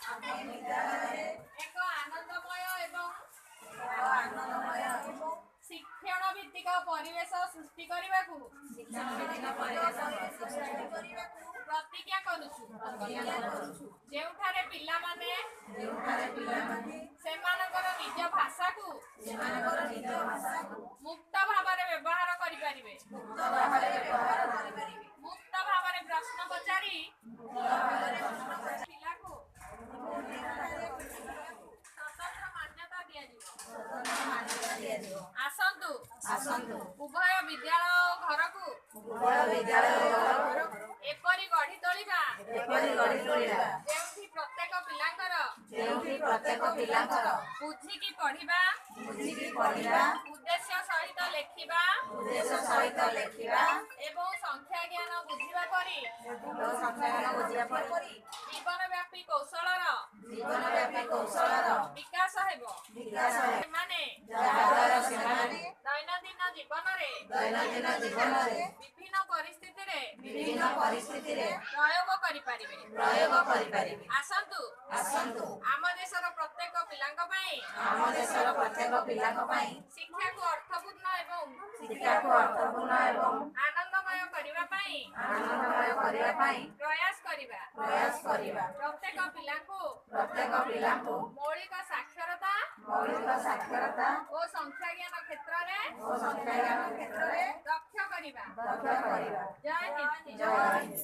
ଏକ ଆନନ୍ଦମୟ ଏବଂ ଶିକ୍ଷଣ ଭିତ୍ତିକ ପରିବେଶ ସୃଷ୍ଟି କରିବାକୁ ପ୍ରତିଜ୍ଞା କରୁଛୁ, ଯେଉଁଠାରେ ପିଲାମାନେ ସେମାନଙ୍କର ନିଜ ଭାଷାକୁ ମୁକ୍ତ ଭାବରେ ବ୍ୟବହାର କରିପାରିବେ, ମୁକ୍ତ ଭାବରେ ପ୍ରଶ୍ନ ପଚାରି ପିଲାକୁ ସ୍ୱତନ୍ତ୍ର ମାନ୍ୟତା ଦିଆଯିବ। ଆସନ୍ତୁ ଆସନ୍ତୁ ଉଭୟ ବିଦ୍ୟାଳୟ ଓ ଘରକୁ ଉଭୟ ବିଦ୍ୟାଳୟ ଓ ଘରକୁ ଏପରି ଗଢ଼ି ତୋଳିବା ଏପରି ଗଢ଼ି ତୋଳିବା ଯେଉଁଠି ପ୍ରତ୍ୟେକ ପିଲାଙ୍କର ଯେଉଁଠି ପ୍ରତ୍ୟେକ ପିଲାଙ୍କର ବୁଝିକି ପଢ଼ିବା ବୁଝିକି ପଢ଼ିବା ଉଦ୍ଦେଶ୍ୟ ସହିତ ଲେଖିବା ଉଦ୍ଦେଶ୍ୟ ସହିତ ଲେଖିବା ଏବଂ ସଂଖ୍ୟା ଜ୍ଞାନ ବୁଝିବା ପରି ଏବଂ ସଂଖ୍ୟା ବୁଝିବା ପରି ଜୀବନବ୍ୟାପୀ କୌଶଳର ଜୀବନବ୍ୟାପୀ କୌଶଳର ବିକାଶ ହେବ, ବିକାଶ ହେବ, ସେମାନେ ଯାହାଦ୍ୱାରା ସେମାନେ ଦୈନନ୍ଦିନ ଜୀବନରେ ଦୈନନ୍ଦିନ ଜୀବନରେ ବିଭିନ୍ନ ପରିସ୍ଥିତିରେ ବିଭିନ୍ନ ପରିସ୍ଥିତିରେ ପ୍ରୟୋଗ କରିପାରିବେ। ପ୍ରୟୋଗ କରିପାରିବେ। ଆସନ୍ତୁ ଆସନ୍ତୁ ଆମ ଦେଶର ପ୍ରତ୍ୟେକ ପିଲାଙ୍କ ପାଇଁ ଆମ ଦେଶର ପ୍ରତ୍ୟେକ ପିଲାଙ୍କ ପାଇଁ ଶିକ୍ଷାକୁ ଅର୍ଥପୂର୍ଣ୍ଣ ଏବଂ ଶିକ୍ଷାକୁ ଅର୍ଥପୂର୍ଣ୍ଣ ଏବଂ ଆନନ୍ଦମୟ କରିବା ପାଇଁ ଆନନ୍ଦମୟ କରିବା ପାଇଁ ପ୍ରୟାସ କରିବା। ପ୍ରୟାସ କରିବା। ପ୍ରତ୍ୟେକ ପିଲାଙ୍କୁ ପ୍ରତ୍ୟେକ ପିଲାଙ୍କୁ ମୌଳିକ ସାକ୍ଷରତା ମୌଳିକ ସାକ୍ଷରତା ଓ ସଂଖ୍ୟା ଜ୍ଞାନ କ୍ଷେତ୍ରରେ ଓ ସଂଖ୍ୟା ଜ୍ଞାନ କ୍ଷେତ୍ରରେ ଦକ୍ଷ କରିବା। ଦକ୍ଷ କରିବା। ଜୟ ହିନ୍ଦ। ଜୟ ହିନ୍ଦ।